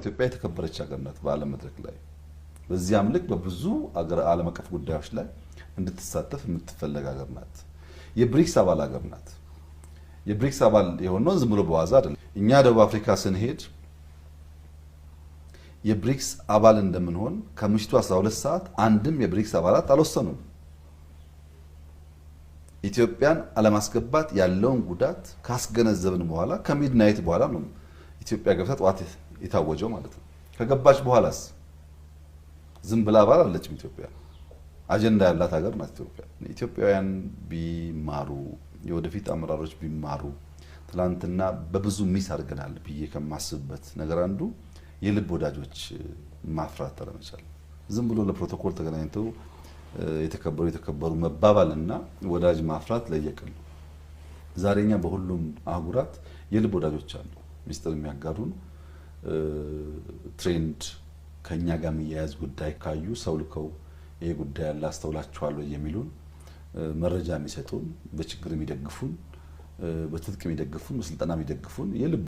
ኢትዮጵያ የተከበረች ሀገር ናት በዓለም መድረክ ላይ። በዚያም ልክ በብዙ ዓለም አቀፍ ጉዳዮች ላይ እንድትሳተፍ የምትፈለግ ሀገር ናት። የብሪክስ አባል ሀገር ናት። የብሪክስ አባል የሆነው ዝም ብሎ በዋዛ አይደለም። እኛ ደቡብ አፍሪካ ስንሄድ የብሪክስ አባል እንደምንሆን ከምሽቱ 12 ሰዓት አንድም የብሪክስ አባላት አልወሰኑም። ኢትዮጵያን አለማስገባት ያለውን ጉዳት ካስገነዘብን በኋላ ከ midnight በኋላ ነው ኢትዮጵያ ገብታ ጠዋት የታወጀው ማለት ነው። ከገባች በኋላስ ዝም ብላ አባል አለችም። ኢትዮጵያ አጀንዳ ያላት ሀገር ናት። ኢትዮጵያ ኢትዮጵያውያን ቢማሩ፣ የወደፊት አመራሮች ቢማሩ፣ ትላንትና በብዙ miss አድርገናል ብዬ ከማስብበት ነገር አንዱ የልብ ወዳጆች ማፍራት አለመቻል። ዝም ብሎ ለፕሮቶኮል ተገናኝተው የተከበሩ የተከበሩ መባባልና ወዳጅ ማፍራት ለየቅል ነው። ዛሬ እኛ በሁሉም አህጉራት የልብ ወዳጆች አሉ፣ ሚስጥር የሚያጋሩን፣ trend ከኛ ጋር የሚያያዝ ጉዳይ ካዩ ሰው ልከው ይሄ ጉዳይ ያለ አስተውላችኋል ወይ የሚሉን፣ መረጃ የሚሰጡን፣ በችግር የሚደግፉን፣ በትጥቅ የሚደግፉን፣ በስልጠና የሚደግፉን የልብ